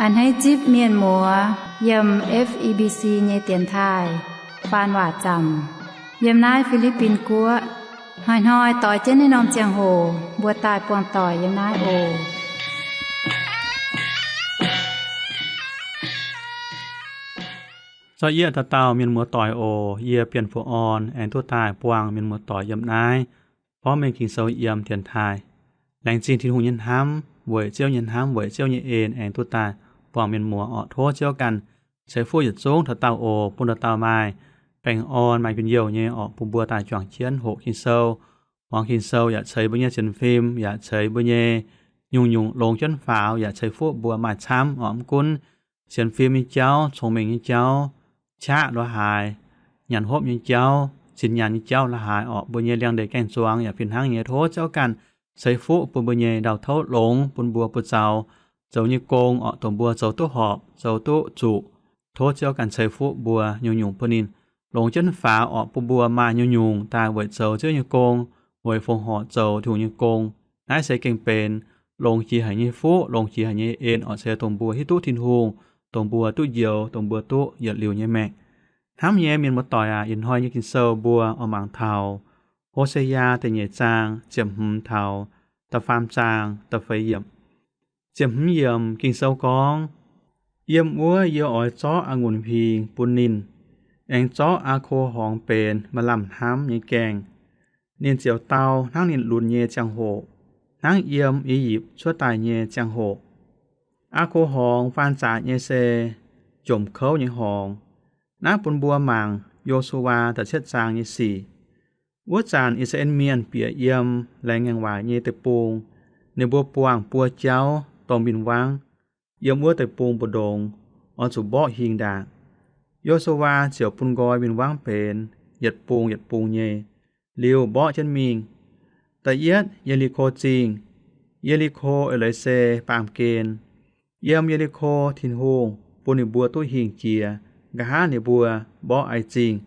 A'hneiv zipv mienh muoz yiem F E B C nyei dienx taaih faan waac zaamc yiem naaiv Fi^li^bin Guoqv. Hnoi-hnoi doix jienv naaiv norm ziangh hoc mbuo daaih buangh doic yiem naaiv oc. Zorqv yie dauh dauh mienh muoz doic oc. Yie Bienh Fuqv Orn aengx duqv daaih buangh mienh muoz doic yiem naaiv Borngv Mengh Ging-Sou yiem dienx taaih. Laengz zingh Tin-Hungh nyei hnamv, weic Ziouv nyei hnamv, weic Ziouv nyei en aengx duqv daaih buangh mienh muoz orqc. Tov Ziouv ganh ceix fuqv yietc zungv dauh dauh oc. Bun dauh dauh maaih baengh orn, maaih njien-youh nyei orqc, bun mbuo daaih juangc jienv hoqc Ging-Sou, muangx Ging-Sou, yaac ceix mbuo nyei sienx fim, yaac ceix mbuo nyei nyungc-nyungc longx jienv faaux, yaac ceix fuqv mbuo maaih camv orqc. Mv gunv sienx fim nyei jauv, cong-mengh nyei jauv, qaqv lo haaix, nyanc hopv nyei jauv, zinh nyaanh nyei jauv lo haaix orqc, mbuo nyei liangx-ndeic gaeng-zuangx yaac fih hnangv nyei. Tov Ziouv ganh ceix fuqv bun mbuo nyei ndau-touv longx, bun mbuo buoz-zaux zoux nyei gong orqc, dongh mbuo zoux duqv horpc, zoux duqv zuqc. Tov Ziouv ganh ceix fuqv mbuo nyungc-nyungc bun ninh longx jienv faaux orqc, bun mbuo maaih nyungc-nyungc daaih weic zoux Ziouv nyei gong, weic fongc horc zoux Tin-Hungh nyei gong. Naaiv se gengh benx longx jiex haic nyei fuqv, longx jiex haic nyei en orqc, se dongh mbuo hiuv duqv Tin-Hungh, dongh mbuo duqv njoux, dongh mbuo duqv yietc liuz nyei maengc. Hnamv nyei mienh muoz-doic aac, ih hnoi nyei Ging-Sou mbuo oix mangc taux Ho^se^yaa da'nyeic zaang ziepc hmz taux da'faam zaang da'feix yiemc. Ziepc hmz yiemc Ging-Sou gorngv, Yiem wuov yie oix zorqv a'ngunc huingx bun ninh, aengx zorqv aa ko horngz benx maaih lamh hnamv nyei gaengh. Ninh ziouc dau hnangv ninh lunx nyei ziangh hoc, hnangv yiem I^yipv cuotv daaih nyei ziangh hoc. Aa ko horngz faan zaqc nyei se jomc kouv nyei horngz. Naaiv bun mbuo mangc Yo^su^waa da'cietv zaang nyei sic. Wuov zanc I^saa^laa^en Mienh bieqc yiem Laengz Ngaengc Waac nyei deic-bung. Ninh mbuo buangh buo jauv dongh mingh wangv. Yiem wuov deic-bung mbu'ndongx oix zuqc mborqv hingh ndaangc. Yo^su^waa ziouc bun nqoi mingh wangv benx yietc bung yietc bung nyei, liuz mborqv jienv mingh. Da'yietv, Ye^li^ko Zingh. Ye^li^ko eix leiz se baamh gen. Yiem Ye^li^ko Tin-Hungh bun ninh mbuo duqv hingh jiex, nqa'haav ninh mbuo mborqv ai zingh.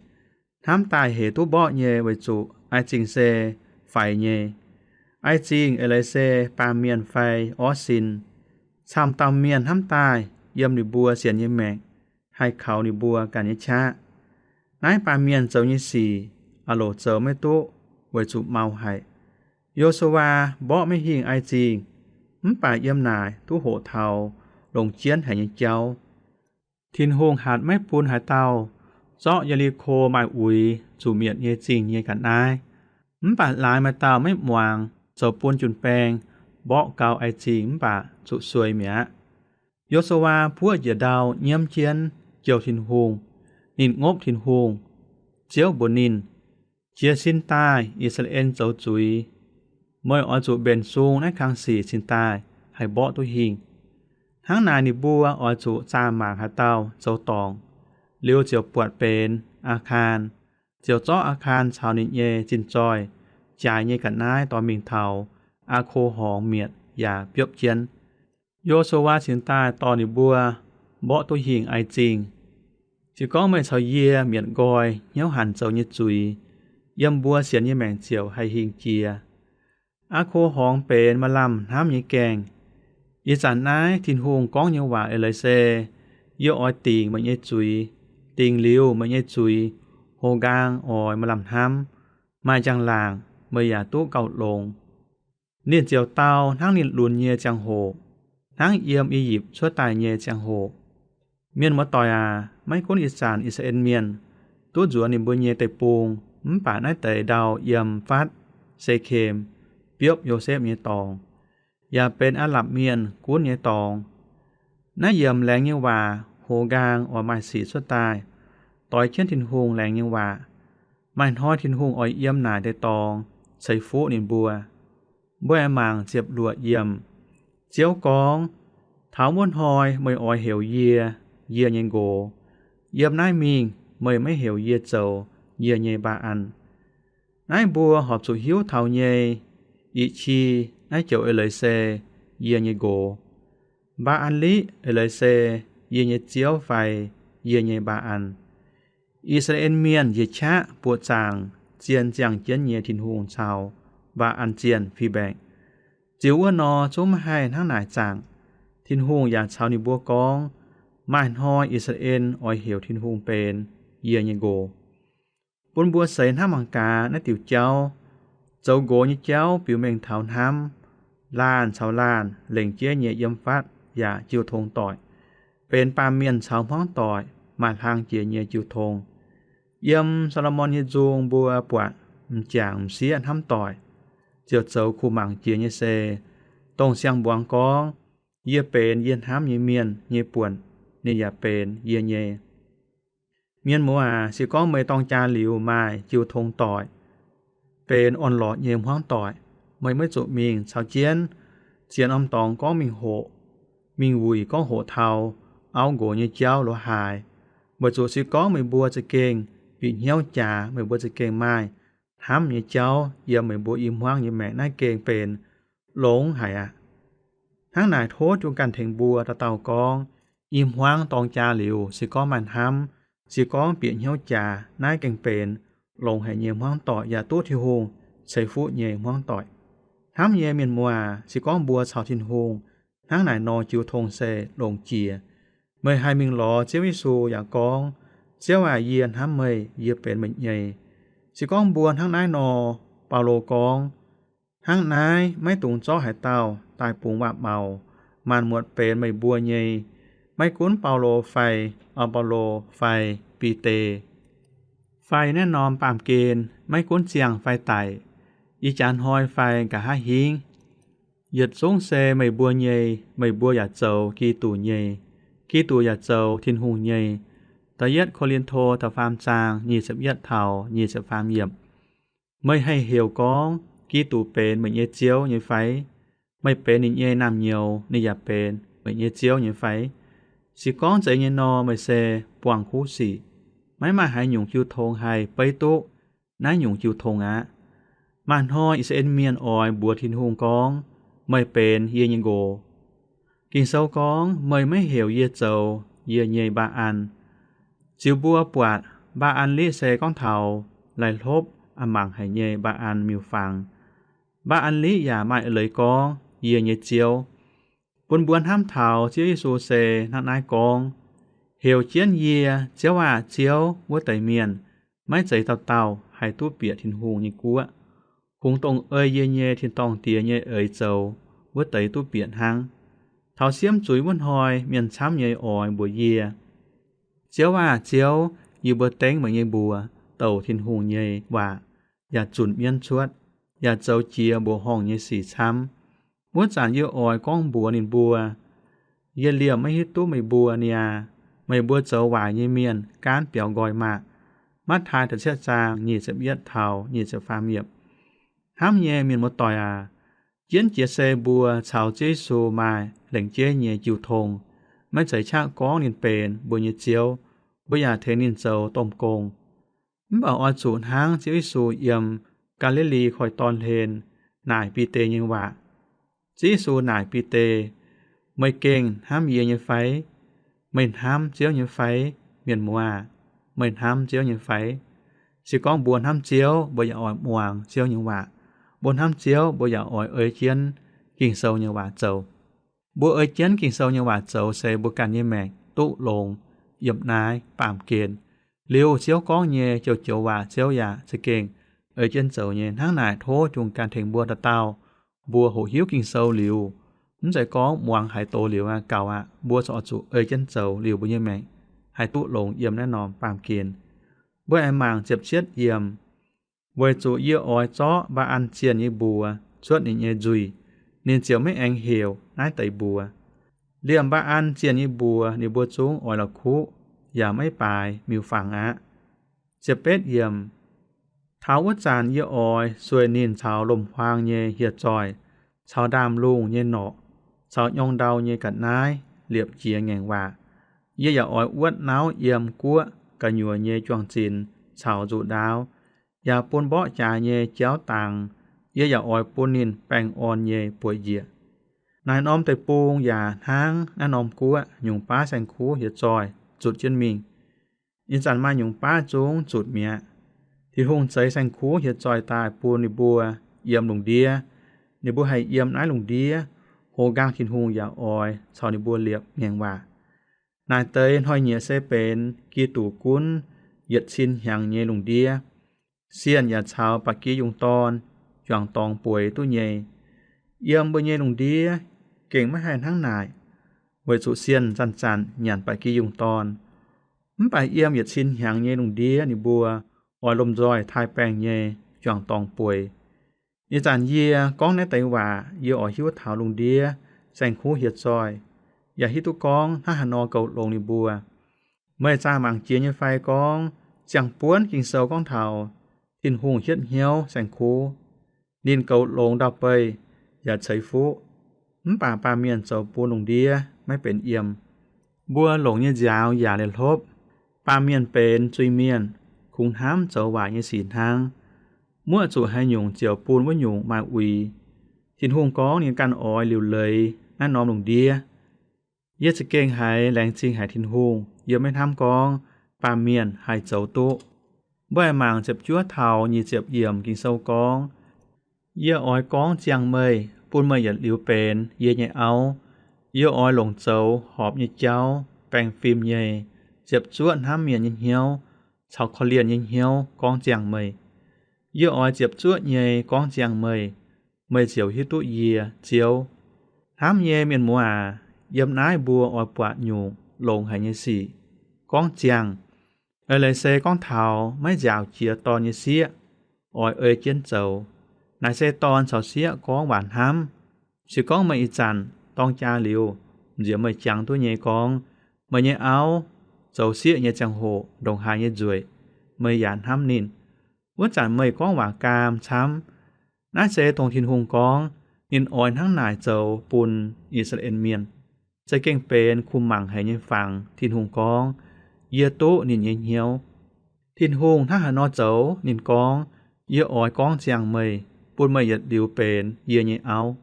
Hnamv daaih hec duqv mborqv nyei, weic zuqc ai zingh se faix nyei. Ai zingh eix leiz se baamh mienh fai orv sin. Camv-dauh mienh hnamv daaih yiem ninh mbuo sienx nyei maengc haih kaux ninh mbuo ganh nyei qaqv. Naaiv baamh mienh zoux nyei sic aah loc zoux maiv duqv, weic zuqc mau haic. Yo^su^waa mborqv maiv hingh ai zingh, mv baac yiem naaic duqv hoqc taux longc jienv haic nyei jauv. Tin-Hungh hatc maiv bun haaix dauh zorqv Ye^li^ko maaih uix zuqc mietc nyei zingh nyei ga'naaiv. Mv baac laaix maaih dauh maiv muangx, zoux bun jun-baeng mborqv gau ai zingh mv baac zuqc sueih mi'aqv. Yo^su^waa buoqv njiec ndau nyiemv jienv jouh Tin-Hungh. Ninh ngopv Tin-Hungh. Ziouv mbuox ninh, Jiez sin daaih, I^saa^laa^en zoux zuiz. Meih oix zuqc mbenc sung naaiv kang sic cingx daaih haih mborqv duqv hingh. Hnangv naaic ninh mbuo oix zuqc zaah mangc haaix dauh zoux dorngc, liuz ziouc buatc benx Aa^kaan, ziouc zorqv Aa^kaan caux ninh nyei zinh zoih jaaix nyei ga'naaiv dorh mingh taux Aa^ko Horngz mietc yaac biopv jienv. Yo^su^waa cingx daaih dorh ninh mbuo mborqv duqv hingh ai zingh. Se gorngv meih caux yie mietc nqoi hnyouv hanc zoux nyei zuiz, yiem mbuo sienx nyei maengc ziouc haih hingh jiex. Aa^ko Horngz benx maaih lamh hnamv nyei gaengh. Ih zanc naaiv Tin-Hungh gorngv nyei waac eix leiz se, Yie oix dingc meih nyei zuiz. Dingc liuz meih nyei zuiz, houc nqaang oix maaih lamh hnamv, maaih njang-laangc, meih yaac duqv gauh longx. Ninh ziouc dau hnangv ninh lunx nyei ziangh hoc, hnangv yiem I^yipv cuotv daaih nyei ziangh hoc. Mienh muoz-doic aac, maiv gunv ih zanc I^saa^laa^en Mienh duqv nzuonx ninh mbuo nyei deic-bung, mv baac naaiv deix ndau yiem fatv Se^kem, biopv Yosepv nyei dorngx, yaac benx Aa^lapc Mienh gunv nyei dorngx. Naaiv yiemc laengz nyei waac hoz nqaang oix maaih sic cuotv daaih, doix jienv Tin-Hungh laengz nyei waac. Maaih hnoi Tin-Hungh oix yiem naaic deix dorngx ceix fuqv ninh mbuo. Mbuo aengx mangc ziepc luoqc yiemc. Ziouv gorngv, Taux wuov hnoi meih oix heuc yie, yie nyei nqox. Yiem naaiv mingh meih maiv heuc yie zoux yie nyei mbaa-an. Naaiv mbuo horpc zuqc hiuv taux nyei. Ih qi naaiv joux eix leiz se yie nyei nqox. Mbaa-an liqv eix leiz se yie nyei ziouv fai yie nyei mbaa-an. I^saa^laa^en Mienh njiec qaqv buoqc zaangc zien ziangh jienv nyei Tin-Hungh caux mbaa-an zienh fih mbaengc. Ziux wuov nor zungv maiv haih hnangv naaic zaangc. Tin-Hungh yaac caux ninh mbuo gorngv, Maaih hnoi I^saa^laa^en oix heuc Tin-Hungh benx yie nyei nqox. Bun mbuo seix hnamv mangc gaax naaiv diuc jauv. Zoux nqox nyei jauv biux mengh taux hnamv. Laanh caux laanh lengc jeiv nyei yiem fatv yaac jiu tong doic, benx baamh mienh caux hmuangv doic maaih hlang jiex nyei jiu tong. Yiem Saa^lo^morn nyei nzung mbuo buatc m'jangc m'sieqv hnamv doic, ziouc zoux kuh mangc jiex nyei se, dongh siang-mbuangz gorngv, Yie benx yie hnamv nyei mienh nyei buonc, ninh yaac benx yie nyei. Mienh muoz aac, se gorngv meih dorng jaa liuz maaih jiu tong doic, benx orn-lorqc nyei hmuangv doic, meih maiv zuqc mingh caux jienv ziex norm dorngx gorngv mingh hoqc, mingh wuic gorngv hoqc taux auv nqox nyei jauv lorz haaix. Weic zuqc se gorngv meih mbuo za'gengh bieqc hnyouv jaax, meih mbuo za'gengh maaih hnamv nyei jauv yiem meih mbuo i hmuangv nyei maengc, naaiv gengh benx longx haic aqv. Hnangv naaic tov juang ganh tengx mbuo dauh dauh gorngv, i hmuangv dorng jaa liuz, se gorngv maaih hnamv, se gorngv bieqc hnyouv jaax, naaiv gengh benx longx haic nyei hmuangv doic yaac duqv Tin-Hungh ceix fuqv nyei hmuangv doic. Hnamv nyei mienh muoz aac, se gorngv mbuo caux Tin-Hungh hnangv naaic nor jiu tong se longx jiex. Meih haih mingh lorz Ziouv Yesu yaac gorngv, Ziouv aac, yie hnamv meih, yie benx meih nyei. Se gorngv mbuo hnangv naaiv nor, Baulo gorngv, Hnangv naaiv maiv dungx zorqv haaix dauh daaih bungx waac-maux. Maanc muotc benx meih mbuo nyei, maiv gunv Baulo fai, Baulo fai, Bide fai, naaiv norm baamh gen, maiv gunv ziangh fai daic, ih jaax hnoi fai nqa'haav hingv. Yietc zungv se meih mbuo nyei, meih mbuo yaac zoux Giduc nyei, Giduc yaac zoux Tin-Hungh nyei. Da'yietv Ko^lin^to da'faam zaang nyic ziepc yietv taux nyic ziepc faam yiemc. Meih haih heuc gorngv Giduc benx meih nyei Ziouv nyei fai? Meih benx ninh nyei naamh nyouz, ninh yaac benx meih nyei Ziouv nyei fai? Se gorngv zeiz nyei nor, meih se buangh kuv sic. Maiv maaih haaix nyungc jiu tong haih beiv duqv naaiv nyungc jiu tong aqv. Maaih hnoi I^saa^laa^en Mienh oix mbuox Tin-Hungh gorngv, Meih benx yie nyei nqox. Ging-Sou gorngv, Meih maiv heuc yie zoux yie nyei mbaa-an. Ziux mbuo buatc mbaa-an liqv se gorngv taux laih hlopv a'mangc haic nyei mbaa-an miuc-fangx. Mbaa-an liqv yaac maaih eix leiz gorngv, Yie nyei Ziouv. Bun mbuo hnamv taux Ziouv Yesu se hnangv naaiv gorngv, Heuc jienv yie, Ziouv aah! Ziouv! wuov deix mienh, maiv zeiz dauh dauh haih duqv bieqc Tin-Hungh nyei guoqv. Kungx dongh ei yie nyei tin-dorngh Diex nyei eix zoux wuov deix duqv bieqc hnangv. Taux siemv zuiz wuov hnoi mienh camv nyei oix mbuox yie, Ziouv aah! Ziouv! Yie mbuo dengv meih nyei mbuox douc Tin-Hungh nyei waac, yaac zunc mienv cuotv, yaac zoux jiex mbuoqc horngh nyei sic camv. Wuov zanc yie oix gorngv mbuox ninh mbuo, Yie liemh maiv hiuv duqv meih mbuo niaa! Meih mbuo zoux waaic nyei mienh gaanv biaux nqoi maah! Matv^taai da'cietv zaang nyic ziepc yietv taux nyic ziepc faam yiemc. Hnamv nyei mienh muoz-doic aac, jienv jiex se mbuo caux Ziouv Yesu maaih lengc jeiv nyei jiu tong, maiv zeiz qaqv gorngv ninh benx mbuo nyei Ziouv, mbuo yaac tengx ninh zoux domh gong. Mv baac oix zuqc hnangv Ziouv Yesu yiem Gaa^li^li Koiv-Dorn hlen naaic Bide nyei waac. Ziouv Yesu naaic Bide, Meih gengh hnamv yie nyei fai? Meih hnamv Ziouv nyei fai? Mienh muoz aah! Meih hnamv Ziouv nyei fai? Se gorngv mbuo hnamv Ziouv, mbuo yaac oix muangx Ziouv nyei waac. Mbuo hnamv Ziouv, mbuo yaac oix ei jienv Ging-Sou nyei waac zoux. Mbuo ei jienv Ging-Sou nyei waac zoux se mbuo ganh nyei maengc duqv longx yiem naaiv baamh gen. Liuz Ziouv gorngv nyei joux-joux waac Ziouv yaac za'gengh ei jienv zoux nyei. Hnangv naaic tov juang ganh tengx mbuo dauh dauh, mbuo hoqc hiuv Ging-Sou liuz, mv zeiz gorngv muangx haaix doz liuz aqv, gaux aqv. Mbuo oix zuqc ei jienv zoux liuz mbuo nyei maengc haih duqv longx yiem naaiv norm baamh gen. Mbuo aengx mangc ziepc cietv yiemc. Weic zuqc yie oix zorqv mbaa-an zienh nyei mbuox cuotv ninh nyei nzuih, ninh ziouc maiv aengx heuc naaiv deix mbuox. Liemh mbaa-an zienh nyei mbuox ninh mbuo zungv oix la'kuqv yaac maiv baaix miuc-fangx aqv. Ziepc betv yiemc. Taux wuov zanc yie oix sueih ninh caux lomc-huaang nyei hieh zoih, caux ndaamv-lungh nyei norqc, caux nyorng ndau nyei ga'naaiv liepc jiez ngaengc waac. Yie yaac oix wuotv nauv yiem guoqv gu'nyuoz nyei juang-zinx caux nzuqc ndaauv, yaac bun mborqv jaax nyei jauv dangx. Yie yaac oix bun ninh baengh orn nyei buoz-njiec. Naaiv norm deic-bung yaac hnangv naaiv norm guoqv, nyungc baav saeng-kuv hieh zoih zutc jienv mingh. Ih zanc maaih nyungc baav zungv zutc mi'aqv. Tin-Hungh zeix saeng-kuv hieh zoih daaih bun ninh mbuo yiem lungh ndiev. Ninh mbuo haih yiem naaiv lungh ndiev, Hoz nqaang Tin-Hungh yaac oix caux ninh mbuo liepc ngaengc waac. Naaic deix hnoi-nyieqc se benx Giduc gunv yietc cin hnyangx nyei lungh ndiev. Sienh yaac caux ba'gi yungh dorn juangc dorngx bueix duqv nyei. Yiem mbuo nyei lungh ndiev gengh maiv haih hnangv naaic, weic zuqc sienh zanc-zanc nyanc ba'gi yungh dorn. Mv baac yiem yietc cin hnyangx nyei lungh ndiev ninh mbuo oix lomh nzoih taaih baengh nyei juangc dorngx bueix. Ih zanc yie gorngv naaiv deix waac, yie oix hiuv taux lungh ndiev saeng-kuv hieh zoih, yaac hiuv duqv gorngv hnangv haaix nor goux longx ninh mbuo. Meih zaah mangc jiex nyei fai gorngv, ziangh buonv Ging-Sou gorngv taux Tin-Hungh hietv hnyouv saeng-kuv, ninh goux longx ndau-beih yaac ceix fuqv, mv baac baamh mienh zoux bun lungh ndiev maiv benx yiem. Mbuo longc nyei nziaaux yaac leiz-hlopv. Baamh mienh benx zuiz-mienh, kungx hnamv zoux waaic nyei sic hnangv. Muoqv zuqc haaix nyungc ziouc bun wuov nyungc maaih uix. Tin-Hungh gorngv ninh ganh oix liuc leiz naaiv norm lungh ndiev. Yie za'gengh haiz laengz zingh haic Tin-Hungh, yie maiv hnamv gorngv baamh mienh haih zoux duqv. Mbuo aengx mangc ziepc juov taux nyic ziepc yiemc Ging-Sou gorngv, Yie oix gorngv ziangh meih, bun meih yietc liuz benx yie nyei auv. Yie oix longc zoux horpc nyei jauv, baengh fim nyei, ziepc zuoqv hnamv mienh nyei hnyouv caux korv-lienh nyei hnyouv gorngv ziangh meih. Yie oix ziepc zuoqv nyei gorngv ziangh meih, meih ziouc hiuv duqv yie, Ziouv. Hnamv nyei mienh muoz aac, yiem naaiv mbuo oix buatc nyungc longx haic nyei sic gorngv ziangh. Eix leiz se gorngv taux maiv nziaauc jiex dorn nyei sieqv, oix ei jienv zoux. Naaic se dorn caux sieqv gorngv waac hnamv. Se gorngv meih ih zanc dorng jaa liuz, nziex meih jangx duqv nyei gorngv, meih nyei auv zoux sieqv nyei ziangh hoc ndongc haaix nyei nzueic, meih yaac hnamv ninh, wuov zanc meih gorngv waac gaam camv. Naaiv se dongh Tin-Hungh gorngv ninh oix hnangv naaic zoux bun I^saa^laa^en Mienh. Za'gengh benx kuh mangc haic nyei fangx. Tin-Hungh gorngv, Yie duqv ninh nyei hnyouv. Tin-Hungh hnangv haaix nor zoux? Ninh gorngv, Yie oix gorngv ziangh meih, bun meih yietc liuz benx yie nyei auv.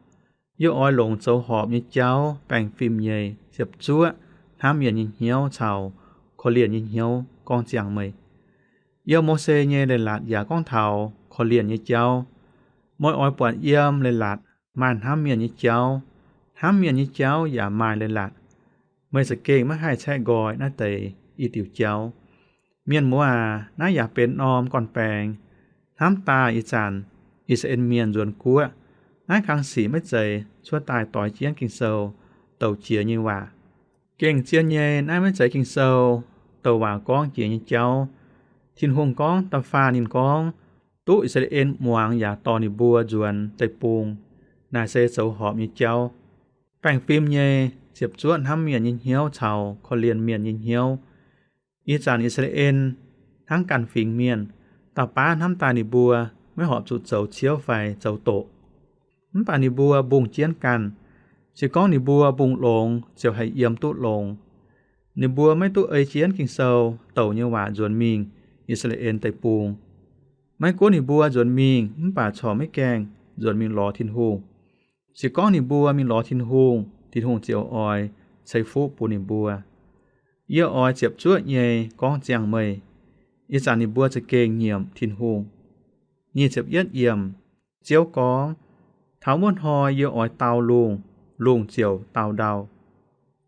Yie oix longc zoux horpc nyei jauv, baengh fim nyei, ziepc zuoqv hnamv mienh nyei hnyouv caux korv-lienh nyei hnyouv gorngv ziangh meih. Yiem Mose nyei leiz-latc yaac gorngv taux korv-lienh nyei jauv. Meih oix buatc yiem leiz-latc maaih hnamv mienh nyei jauv. Hnamv mienh nyei jauv yaac maaih leiz-latc. Meih za'gengh maiv haih caeqv nqoi naaiv deix i diuc jauv. Mienh muoz aac, naaiv yaac benx norm gorn-baengx. Hnamv daaih ih zanc I^saa^laa^en Mienh nzuonx guoqv, naaiv kang sic maiv zeiz cuotv daaih doix jienv Ging-Sou douc jiex nyei waac. Gengh zien nyei, naaiv maiv zeiz Ging-Sou douc waac gorngv jiex nyei jauv. Tin-Hungh gorngv da'faanh ninh gorngv, duqv I^saa^laa^en muangx yaac dorh ninh mbuo nzuonx deic-bung. Naaic se zoux horpc nyei jauv, baengh fim nyei, ziepc zuoqv hnamv mienh nyei hnyouv caux korv-lienh mienh nyei hnyouv. Ih zanc I^saa^laa^en hnangv ganh fingx mienh, dauh baav hnamv daaih ninh mbuo maiv horpc zuqc zoux ciouv fai zoux doqc. Mv baac ninh mbuo mbungh jienv ganh. Se gorngv ninh mbuo mbungh longx, ziouc haih yiem duqv longx. Ninh mbuo maiv duqv ei jienv Ging-Sou douc nyei waac nzuonx mingh I^saa^laa^en Deic-Bung. Maiv gunv ninh mbuo nzuonx mingh mv baac corc maiv gaengh nzuonx mingh lorz Tin-Hungh. Se gorngv ninh mbuo mingh lorz Tin-Hungh, Tin-Hungh ziouc oix ceix fuqv bun ninh mbuo. Yie oix ziepc zuoqv nyei gorngv ziangh meih. Ih zanc ninh mbuo za'gengh nyiemc Tin-Hungh. Nyic ziepc yietv yiemc, Ziouv gorngv, taux wuov hnoi yie oix dau lungh, lungh ziouc dau ndau.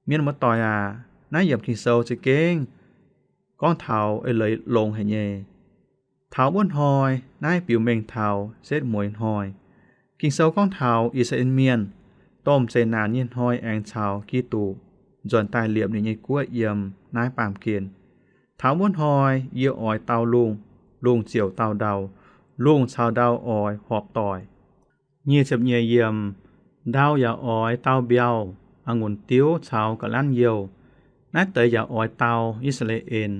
Mienh muoz-doic aac, naaiv yiemc Ging-Sou za'gengh gorngv taux eix leiz longx haic nyei. Taux wuov hnoi, naaiv biux mengh taux setv mueiz hnoi. Ging-Sou gorngv taux I^saa^laa^en Mienh domh zeqc naanc nyei hnoi aengx caux Giduc nzuonx daaih liepc ninh nyei guoqv yiem naaiv baamh gen. Taux wuov hnoi yie oix dau lungh, lungh ziouc dau ndau, lungh caux ndau oix horpc doic. Nyic ziepc nyeic yiemc, ndau yaac oix dau mbiauh, a'ngunc diuv caux ga'lanv youh. Naaiv deix yaac oix dau I^saa^laa^en.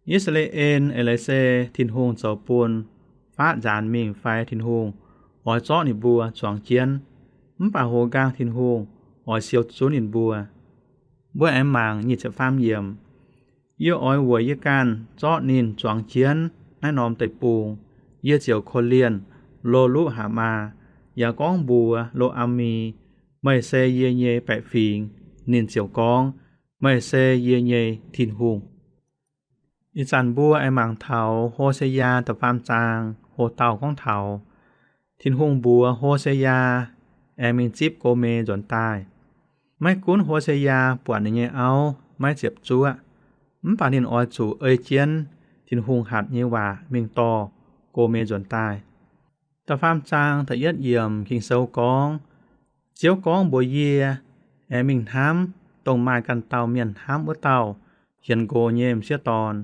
I^saa^laa^en eix leiz se Tin-Hungh zoux bun faatv nzaanx mingh fai Tin-Hungh oix zorqv ninh mbuo zuangx jienv. Mv baac hoz nqaang Tin-Hungh oix siou zunv ninh mbuo. Mbuo aengx mangc nyic ziepc faam yiemc, yie oix weic yie ganh zorqv ninh zuangx jienv naaiv norm deic-bung. Yie ziouc korv-lienh Lo^luqv^haa^maa, yaac gorngv mbuox Lo^am^mi, meih se yie nyei baeqc fingx. Ninh ziouc gorngv, meih se yie nyei Tin-Hungh. Ih zanc mbuo aengx mangc taux Ho^se^yaa da'faam zaang. Ho dauh gorngv taux Tin-Hungh mbuox Ho^se^yaa, aengx mingh zipv Go^me nzuonx daaih. Maiv gunv Ho^se^yaa buatc ninh nyei auv maiv ziepc zuoqv, mv baac ninh oix zuqc ei jienv Tin-Hungh hatc nyei waac mingh dorh Go^me nzuonx daaih. Da'faam zaang da'yietv yiemc Ging-Sou gorngv, Ziouv gorngv mbuox yie, Aengx mingh hnamv dongh maaih ganh dauh mienh hnamv wuov dauh hienx nqox nyei m'sieqv dorn.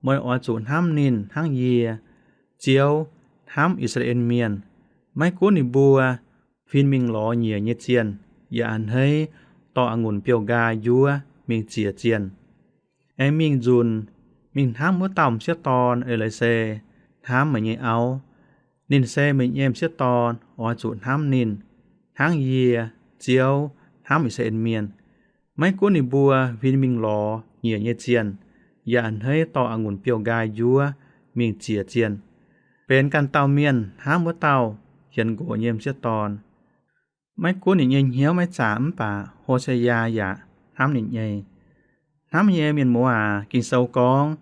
Meih oix zuqc hnamv ninh hnangv yie, Ziouv, hnamv I^saa^laa^en Mienh. Maiv gunv ninh mbuo huin mingh lorz nyiec nyei zienh, yaac a'hneiv dorh a'ngunc biouv-nqaai njuov mingh ziec zienh. Aengx mingh nzunc, mingh hnamv wuov dauh m'sieqv dorn eix leiz se hnamv meih nyei auv. Ninh se meih nyei m'sieqv dorn. Oix zuqc hnamv ninh hnangv yie, Ziouv, hnamv I^saa^laa^en Mienh. Maiv gunv ninh mbuo huin mingh lorz nyiec nyei zienh, yaac a'hneiv dorh a'ngunc biouv-nqaai njuov mingh ziec zienh. Benx ganh dauh mienh hnamv wuov dauh hienx nqox nyei m'sieqv dorn. Maiv gunv ninh nyei hnyouv maiv zaqc mv baac Ho^se^yaa yaac hnamv ninh nyei. Hnamv nyei mienh muoz aac, Ging-Sou gorngv,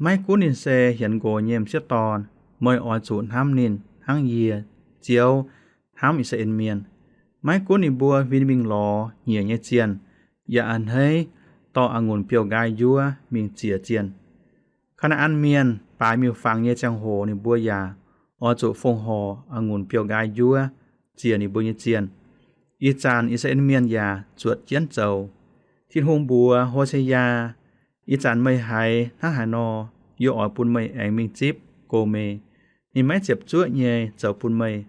maiv gunv ninh se hienx nqox nyei m'sieqv dorn, meih oix zuqc hnamv ninh hnangv yie, Ziouv, hnamv I^saa^laa^en Mienh. Maiv gunv ninh mbuo huin mingh lorz nyiec nyei zienh, yaac a'hneiv dorh a'ngunc biouv-nqaai njuov mingh ziec zienh. Kaa^naa^an Mienh baaix miuc-fangx nyei ziangh hoc ninh mbuo yaac oix zuqc fongc horc a'ngunc biouv-nqaai njuov ziec ninh mbuo nyei zienh. Ih zanc I^saa^laa^en Mienh yaac zuotc jienv zoux. Tin-Hungh mbuox Ho^se^yaa, Ih zanc meih haiz hnangv haaix nor, yie oix bun meih aengx mingh zipv Go^me. Ninh maiv ziepc zuoqv nyei zoux bun meih,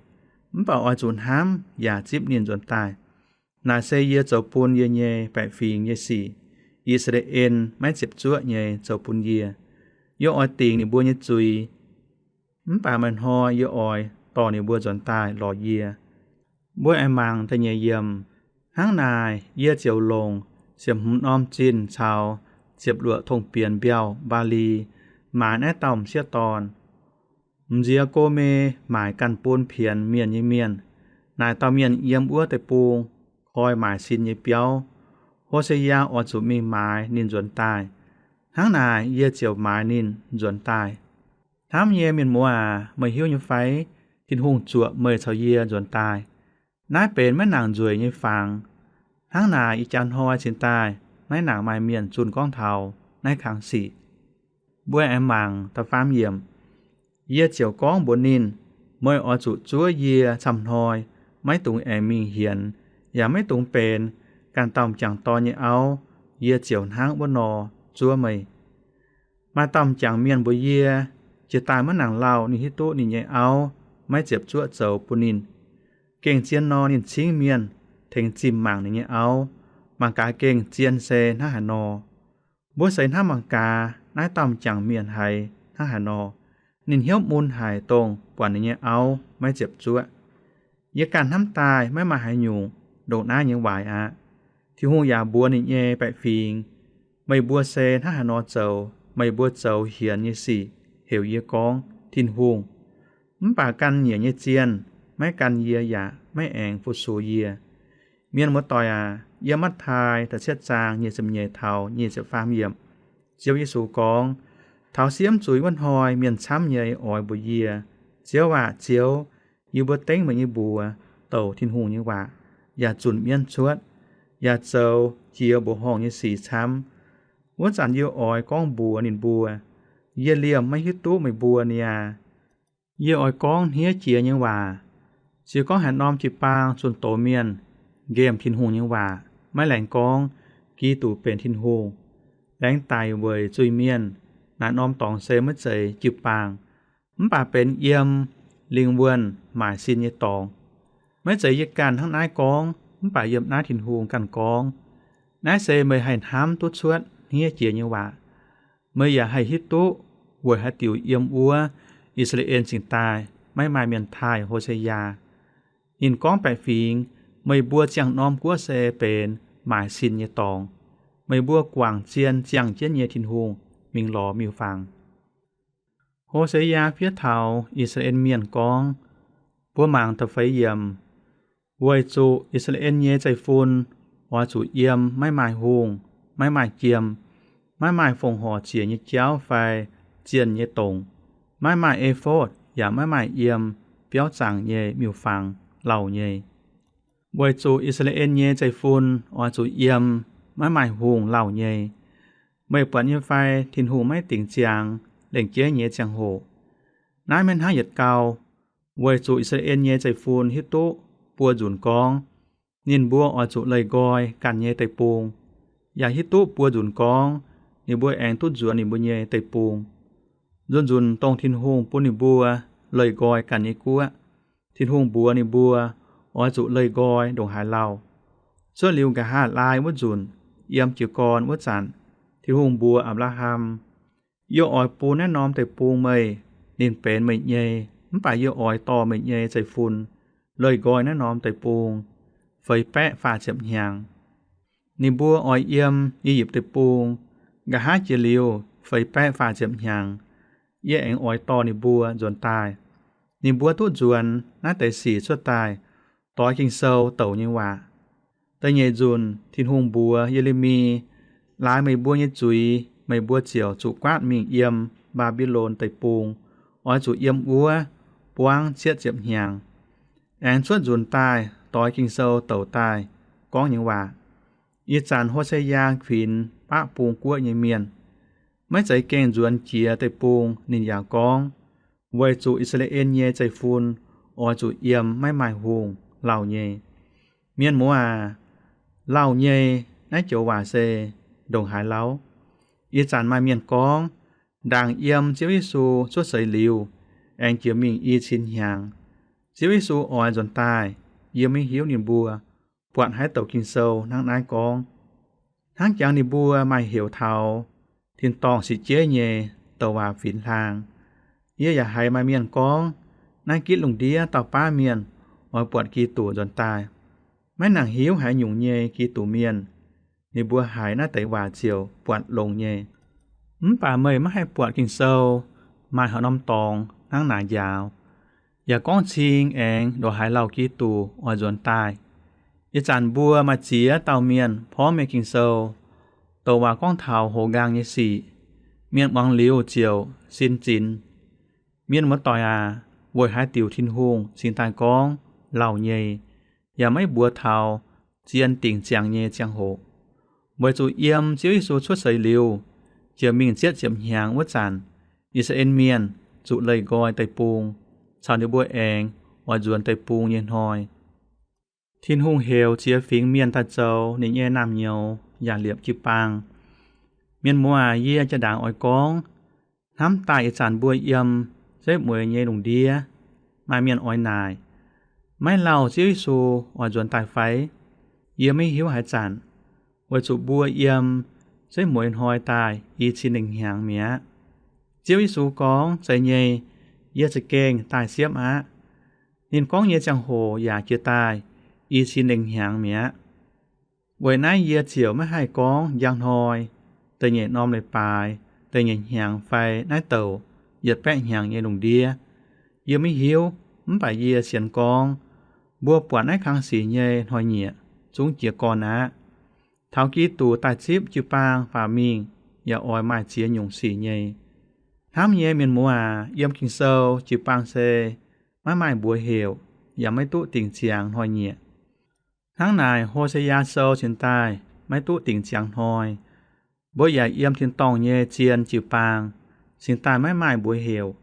mv baac oix zuqc hnamv yaac zipv ninh nzuonx daaih. Naaic se yie zoux bun yie nyei baeqc fingx nyei sic, I^saa^laa^en, maiv ziepc zuoqv nyei zoux bun yie. Yie oix dingc ninh mbuo nyei zuiz, mv baac maaih hnoi yie oix dorh ninh mbuo nzuonx daaih lorz yie. Mbuo aengx mangc da'nyeic yiemc. Hnangv naaic yie ziouc longc ziepc hmz norm zinh caux ziepc luoqc tong bienx mbiauh mbaa-li maaiz naaiv dauh m'sieqv dorn. M'nziex Go^me maaic ganh bun pienx mienh nyei mienh. Naaic dauh mienh yiem wuov deic-bung koi maaic sin nyei biauv. Ho^se^yaa oix zuqc mingh maaiz ninh nzuonx daaih. Hnangv naaic yie ziouc maaiz ninh nzuonx daaih. Hnamv nyei mienh muoz aac, meih hiuv nyei fai? Tin-Hungh zuoqc meih caux yie nzuonx daaih. Naaiv benx maiv nangc nzueic nyei fangx. Hnangv naaic ih jaax hnoi cingx daaih maiv nangc maaih mienh zunh gorngv taux naaiv kang sic. Mbuo aengx mangc da'faam yiemc. Yie ziouc gorngv mbuox ninh, Meih oix zuqc zuov yie camv hnoi, maiv dungx aengx mingh hienx, yaac maiv dungx benx ganh dauh m'jangc dorn nyei auv. Yie ziouc hnangv wuov nor zuov meih. Maaih dauh m'jangc mienh mbuox yie, jiex daaih maiv nangc lauh ninh hiuv duqv ninh nyei auv maiv ziepc zuoqv zoux bun ninh. Gengh zien nor ninh cingv mienh tengx zimh mangc ninh nyei auv. Mangc gaax gengh zien se hnangv haaix nor. Mbuo seix hnamv mangc gaax naaiv dauh m'jangc mienh haiz hnangv haaix nor. Ninh hnyouv mun haic dongh buatc ninh nyei auv maiv ziepc zuoqv. Yie ganh hnamv daaih maiv maaih haaix nyungc ndongc naaiv nyei waaic aqv. Tin-Hungh yaac mbuox ninh nyei baeqc fingx, Meih mbuo se hnangv haaix nor zoux, meih mbuo zoux hienx nyei sic heuc yie gorngv Tin-Hungh. Mv baac gan nyiec nyei zienh maiv gan yie yaac maiv aengx fu-sux yie. Mienh muoz-doic aac, yiem Matv^taai da'cietv zaang nyic ziepc nyeic taux nyic ziepc faam yiemc, Ziouv Yesu gorngv, Taux siemv zuiz wuov hnoi mienh camv nyei oix mbuox yie, Ziouv aah! Ziouv! Yie mbuo dengv meih nyei mbuox douc Tin-Hungh nyei waac, yaac zunc mienv cuotv, yaac zoux jiex mbuoqc horngh nyei sic camv. Wuov zanc yie oix gorngv mbuox ninh mbuo, Yie liemh maiv hiuv duqv meih mbuo niaa. Yie oix gorngv hniev jiex nyei waac. Se gorngv haaix norm jiu-baang zunh doz mienh nqemh Tin-Hungh nyei waac, maiv laengz gorngv Giduc benx Tin-Hungh, laengz daic weic zuiz-mienh, naaiv norm dorngx se maiv zeiz jiu-baang, mv baac benx yiem lingh wuonh maaic sin nyei dorngx. Maiv zeiz yie ganh hnangv naaiv gorngv, mv baac yiem naaiv Tin-Hungh ganh gorngv. Naaiv se meih haih hnamv duqv cuotv hniev jiex nyei waac. Meih yaac haih hiuv duqv weic haaix diuc yiem wuov I^saa^laa^en cingx daaih maiv maaih mienh taaih Hosea. Ninh gorngv baeqc fingx, Meih mbuo ziangh norm guoqv se benx maaic sin nyei dorngx. Meih mbuo guangc zien ziangh jienv nyei Tin-Hungh mingh lorz miuc-fangx. Hosea fiev taux I^saa^laa^en Mienh gorngv. Mbuo mangc da'feix yiemc. Weic zuqc I^saa^laa^en nyei zeiv-fun oix zuqc yiem maiv maaih hungh, maiv maaih jiem, maiv maaih fongc horc ziec nyei jauv fai zienh nyei dongc, maiv maaih efod yaac maiv maaih yiem biauv zaangc nyei miuc-fangx lauh nyei. Weic zuqc I^saa^laa^en nyei zeiv-fun oix zuqc yiem, maiv maaih hungh lauh nyei. Meih buatc nyei fai Tin-Hungh maiv dingc ziangx lengc jeiv nyei ziangh hoc? Naaiv maiv hnangv yietc gau. Weic zuqc I^saa^laa^en nyei zeiv-fun hiuv duqv buo nzunc gorngv ninh mbuo oix zuqc leih nqoi ganh nyei deic-bung, yaac hiuv duqv buo nzunc gorngv ninh mbuo aengx duqv nzuonx ninh mbuo nyei deic-bung. Nzunc-nzunc dongh Tin-Hungh bun ninh mbuo leih nqoi ganh nyei guoqv, Tin-Hungh mbuox ninh mbuo oix zuqc leih nqoi ndongc haaix lauh. Cuotv liuz nqa'haav laai wuov nzunc, yiem jiez gorn wuov zanc, Tin-Hungh mbuox Apc^laa^ham, Yie oix bun naaiv norm deic-bung meih. Ninh benx meih nyei, mv baac yie oix dorh meih nyei zeiv-fun leih nqoi naaiv norm deic-bung feix baeqv faah ziepc hnyangx. Ninh mbuo oix yiem I^yipv Deic-Bung nqa'haav jiex liuz feix baeqv faah ziepc hnyangx, yie aengx oix dorh ninh mbuo nzuonx daaih. Ninh mbuo duqv nzuonx naaiv deix sic cuotv daaih doix Ging-Sou douc nyei waac. Da'nyeic nzunc Tin-Hungh mbuox Ye^le^mi, Laaix meih mbuo nyei zuiz meih mbuo ziouc zuqc guaatv mingh yiem Mbaa^mbi^lon Deic-Bung, oix zuqc yiem wuov buangv cietv ziepc hnyangx. Aengx cuotv nzunc daaih doix Ging-Sou douc daaih gorngv nyei waac. Ih zanc Ho^se^yaa kuinx baqv bung guoqv nyei mienh. Maiv zeiz gengh nzuonx jiex deic-bung ninh yaac gorngv, Weic zuqc I^saa^laa^en nyei zeiv-fun oix zuqc yiem maiv maaih hungh lauh nyei. Mienh muoz aac, lauh nyei naaiv joux waac se ndongc haaix lauh? Ih zanc maaih mienh gorngv, ndaangc yiem Ziouv Yesu cuotv seix liuz, aengx jiex mingh i cin hnyangx, Ziouv Yesu oix nzuonx daaih. Yie maiv hiuv ninh mbuo buatc haaix douc Ging-Sou hnangv naaiv gorngv. Hnangv jangx ninh mbuo maaih heuc taux tin-dorngh six jeiv nyei douc waac finx hlaang. Yie yaac haiz maaih mienh gorngv, naaiv gitv lungh ndiev dauh baav mienh oix buatc Giduc nzuonx daaih. Maiv nangc hiuv haaix nyungc nyei Giduc mienh, ninh mbuo haiz naaiv deix waac ziouc buatc longx nyei. Mv baac meih maiv haih buatc Ging-Sou maaih haaix norm dorngx hnangv naaic njaaux, yaac gorngv cing aengx ndongc haaix lauh Giduc oix nzuonx daaih. Ih zanc mbuo maaih ziex dauh mienh porv mengh Ging-Sou. Douc waac gorngv taux houx nqaang nyei sic, mienh muangx liuz ziouc sin zinx. Mienh muoz-doic aac, weic haaix diuc Tin-Hungh cingx daaih gorngv lauh nyei, yaac maiv mbuox taux zien dingc ziangx nyei ziangh hoc? Weic zuqc yiem Ziouv Yesu cuotv seix liuz, jiex mingh cietv ziepc hnyangx wuov zanc, I^saa^laa^en Mienh zuqc leih nqoi deic-bung, caux ninh mbuo aengx oix nzuonx deic-bung nyei hnoi. Tin-Hungh heuc ziex fingx mienh daaih zoux ninh nyei naamh nyouz yaac liepc jiu-baang. Mienh muoz aac, yie jaa-ndaangc oix gorngv, hnamv daaih ih zanc mbuo yiem setv mueiz nyei lungh ndiev, maaih mienh oix naaic, maiv lauh Ziouv Yesu oix nzuonx daaih fai? Yie maiv hiuv haaix zanc, weic zuqc mbuo yiem setv mueiz hnoi daaih i cin lengh hnyangx mi'aqv. Ziouv Yesu gorngv, Zeiz nyei, yie za'gengh daaih siepv aqv. Ninh gorngv nyei ziangh hoc yaac jiex daaih i cin lengh hnyangx mi'aqv. Weic naaiv yie ziouc maiv haih gorngv njang hnoi, da'nyeic norm leiz-baaix, da'nyeic hnyangx fai naaiv douc yietc baeqv hnyangx nyei lungh ndiev. Yie maiv hiuv, mv baac yie sienx gorngv mbuo buatc naaiv kang sic nyei hnoi-nyieqc zungv jiez gorn aqv. Taux Giduc daaih zipv jiu-baang faaux mingh yaac oix maaih ziex nyungc sic nyei. Hnamv nyei mienh muoz aac, yiem Ging-Sou jiu-baang se maiv maaih mbuox heuc yaac maiv duqv dingc ziangx hnoi-nyieqc. Hnangv naaic Ho^se^yaa Sou cingx daaih maiv duqv dingc ziangx hnoi. Mbuo yaac yiem tin-dorngh nyei zien jiu-baang cingx daaih maiv maaih mbuox heuc.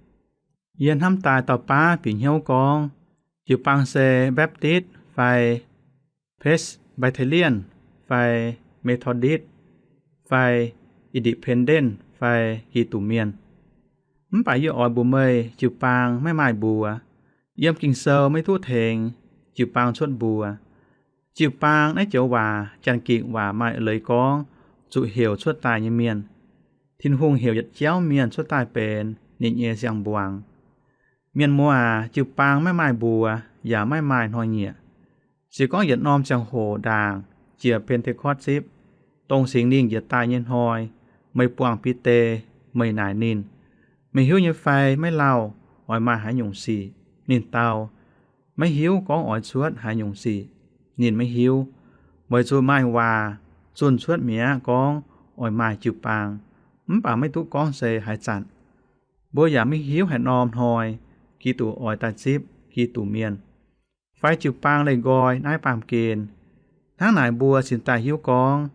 Yie hnamv daaih dauh baav bieqc hnyouv gorngv, jiu-baang se Baptist fai Presbyterian fai Methodist fai Independent fai Giduc Mienh. Mv baac yie oix mbuox meih, jiu-baang maiv maaih mbuox. Yiem Ging-Sou maiv duqv tengx jiu-baang cuotv mbuox. Jiu-baang naaiv joux waac Janx-Ging waac maaih eix leiz gorngv zuqc heuc cuotv daaih nyei mienh. Tin-Hungh heuc yietc jauv mienh cuotv daaih benx ninh nyei siang-mbuangz. Mienh muoz aac, jiu-baang maiv maaih mbuox yaac maiv maaih hnoi-nyieqc. Se gorngv yietc norm ziangh hoc ndaangc jiex Pen^te^kortv Zipv, dongh Singx Lingh njiec daaih nyei hnoi, meih buangh Bide, meih naaic ninh, Meih hiuv nyei fai maiv lauh oix maaih haaix nyungc sic? Ninh dau, Maiv hiuv gorngv oix cuotv haaix nyungc sic. Ninh maiv hiuv, weic zuqc maaih waac zunh cuotv mi'aqv gorngv oix maaih jiu-baang, mv baac maiv duqv gorngv se haaix zanc. Mbuo yaac maiv hiuv haaix norm hnoi Giduc oix daaih zipv Giduc Mienh. fai jiu-baang leih nqoi naaiv baamh gen. Hnangv naaic mbuo cingx daaih hiuv gorngv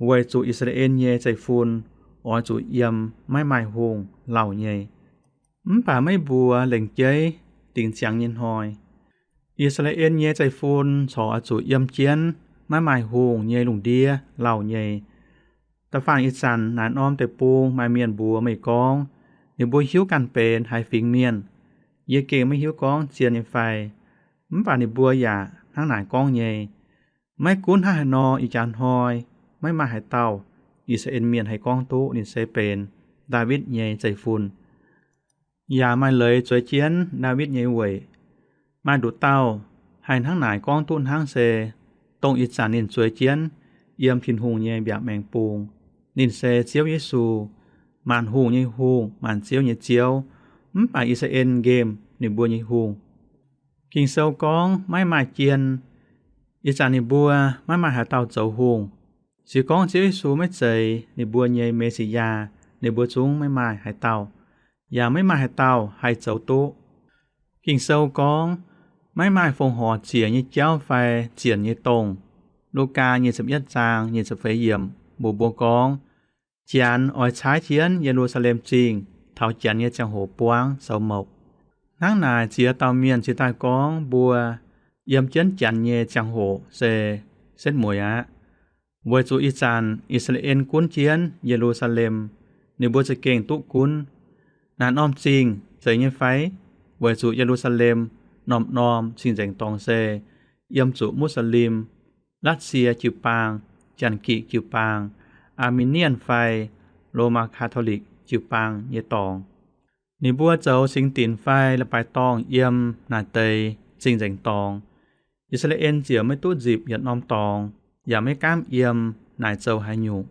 weic zuqc I^saa^laa^en nyei zeiv-fun oix zuqc yiem maiv maaih hungh lauh nyei. Mv baac maiv mbuox lengc jeiv dingc ziangx nyei hnoi, I^saa^laa^en nyei zeiv-fun corc oix zuqc yiem jienv maiv maaih hungh nyei lungh ndiev lauh nyei. Da'faanh ih zanc naaic norm deic-bung maaih mienh mbuox meih gorngv ninh mbuo hiuv ganh benx haaix fingx mienh. Yie gengh maiv hiuv gorngv zien nyei fai, mv baac ninh mbuo yaac hnangv naaic gorngv nyei. Maiv gunv hnangv haaix nor, ih jaax hnoi maiv maaih haaix dauh I^saa^laa^en Mienh haih gorngv duqv ninh se benx Ndaawitv nyei zeiv-fun, yaac maaih leiz zueiz jienv Ndaawitv nyei weic. Maaih nduqc dauh haih hnangv naaic gorngv duqv hnangv se dongh ih zanc ninh zueiz jienv yiem Tin-Hungh nyei mbiaauc maengx bung. Ninh se Ziouv Yesu, maanc hungh nyei Hungh, maanc ziouv nyei Ziouv, mv baac I^saa^laa^en nqemh ninh mbuo nyei hungh. Ging-Sou gorngv maiv maaih jien. Ih zanc ninh mbuo maiv maaih haaix dauh zoux hungh. Se gorngv Ziouv Yesu maiv zeiz ninh mbuo nyei Me^si^yaa, ninh mbuo zungv maiv maaih haaix dauh, yaac maiv maaih haaix dauh haih zoux duqv. Ging-Sou gorngv maiv maaih fongc horc ziec nyei jauv fai zienc nyei dongh. Lugaa nyic ziepc yietv zaang nyic ziepc feix yiemc mbuox mbuo gorngv, Janx oix caaiv jienv Ye^lu^saa^lem Zingh taux Janx nyei ziangh hoc buangv soux mouc. Hnangv naaic ziex dauh mienh cingx daaih gorngv mbuo yiem jienv Janx nyei ziangh hoc se setv mueiz aqv. Weic zuqc ih zanc I^saa^laa^en gunv jienv Ye^lu^saa^lem, ninh mbuo za'gengh duqv gunv. Naaiv norm zingh zeiz nyei fai? Weic zuqc Ye^lu^saa^lem norm-norm cing-nzengc dorngx se yiem zuqc Mu^saa^lem, Latv^sie jiu-baang, Janx-Gikc jiu-baang, Aa^mi^nie fai Lomaa Katolikc jiu-baang nyei dorngx. Ninh mbuo zoux singx dinc fai leiz-baaix dorngh yiem naaic deix cing-nzengc dorngx. I^saa^laa^en ziouc maiv duqv nzipc yietc norm dorngx, yaac maiv gaamv yiem naaic zoux haaix nyungc.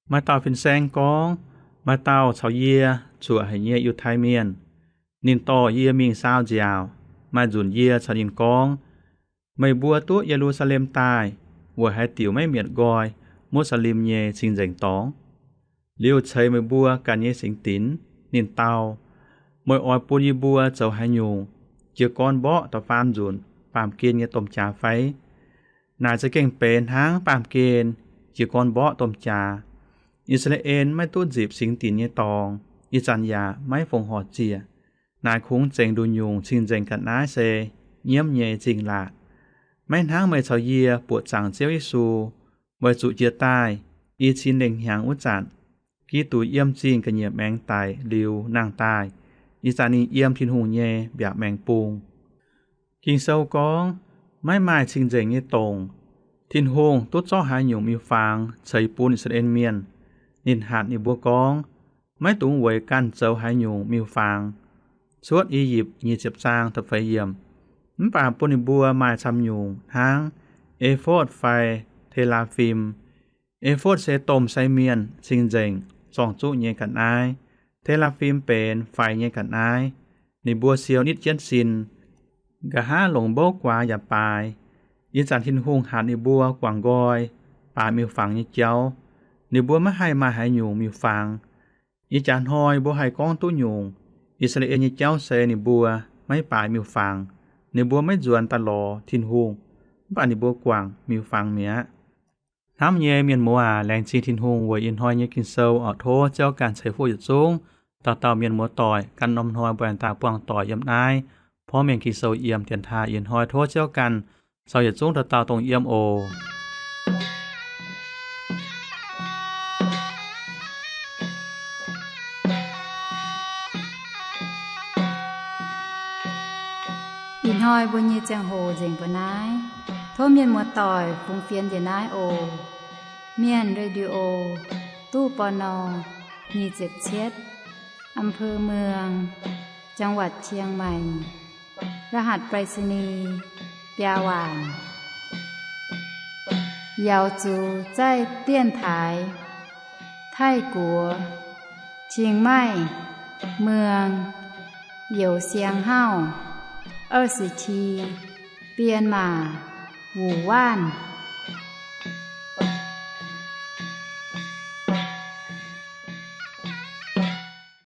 Maaih dauh fin-saeng gorngv, maaih dauh caux yie zuoqc haic nyei Yiutai Mienh. Ninh dorh yie mingh saau nziaauc. Maaih nzunc yie caux ninh gorngv, Meih mbuo duqv Ye^lu^saa^lem daaih weic haaix diuc maiv mietc nqoi Mu^saa^lem nyei cing-nzengc dorngx? Liuz ceix meih mbuo ganh nyei singx dinc. Ninh dau, Meih oix bun yie mbuo zoux haaix nyungc? Jiez gorn mborqv da'faam nzunc baamh gen nyei domh jaax fai? Naaic za'gengh benx hnangv baamh gen jiez gorn mborqv domh jaax. I^saa^laa^en maiv duqv nzipc singx dinc nyei dorngx, ih zanc yaac maiv fongc horc ziec. Naaic kungx zengc nduqc nyungc cing-nzengc ga'naaiv se nyiemv nyei zingh laatc. Maiv hnangv meih caux yie buoqc zaangc Ziouv Yesu, weic zuqc jiex daaih i cin lengh hnyangx wuov zanc, Giduc yiem zingh ga'nyiec maengx daic liuz nangh daaih. Ih zanc ninh yiem Tin-Hungh nyei mbiaauc maengx bung. Ging-Sou gorngv, maiv maaih cing-nzengc nyei dongc. Tin-Hungh duqv zorqv haaix nyungc miuc-fangx ceix bun I^saa^laa^en Mienh. Ninh hatc ninh mbuo gorngv, maiv dungx weic ganh zoux haaix nyungc miuc-fangx. Cuotv I^yipv nyic ziepc zaang da'feix yiemc. Mv baac bun ninh mbuo maaih camv nyungc hnangv efotv fai te^laa^fim. Efotv se domh sai mienh cing-nzengc zorng-zuqv nyei ga'naaiv. Te^laa^fim benx faix nyei ga'naaiv. Ninh mbuo siou nitv jienv sin, nqa'haav longc mbouv guaax yaac baaix. Ih zanc Tin-Hungh hatc ninh mbuo guangc nqoi, baaix miuc-fangx nyei jauv. Ninh mbuo maiv haih maaih haaix nyungc miuc-fangx. Ih jaax hnoi mbuo haih gorngv duqv nyungc, I^saa^laa^en nyei jauv se ninh mbuo maiv baaix miuc-fangx. Ninh mbuo maiv nzuonx daaih lorz Tin-Hungh, mv baac ninh mbuo guangc miuc-fangx mi'aqv. Hnamv nyei mienh muoz aac, laengz zingh Tin-Hungh weic ih hnoi nyei Ging-Sou oc. Tov Ziouv ganh ceix fuqv yietc zungv dauh dauh mienh muoz doic, gan norm hnoi mbuo aengx daaih buangh doic yiem naaiv porv mengh Ging-Sou yiem dienx taaih. Ih hnoi tov Ziouv ganh caux yietc zungv dauh dauh dongh yiem oc. Ih hnoi mbuo nyei ziangh hoc nzengc mbuo naaiv. Tov mienh muoz-doic fungx fienx njiec naaiv oc. Mienh Radio, ตู้ ปณ. nyic ziepc cietv, อำเภอเมือง จังหวัดเชียงใหม่ รหัสไปรษณีย์ biaa waanc. 瑶族在电台，泰国，清迈，เมือง 有香号，二十七，编码 五万。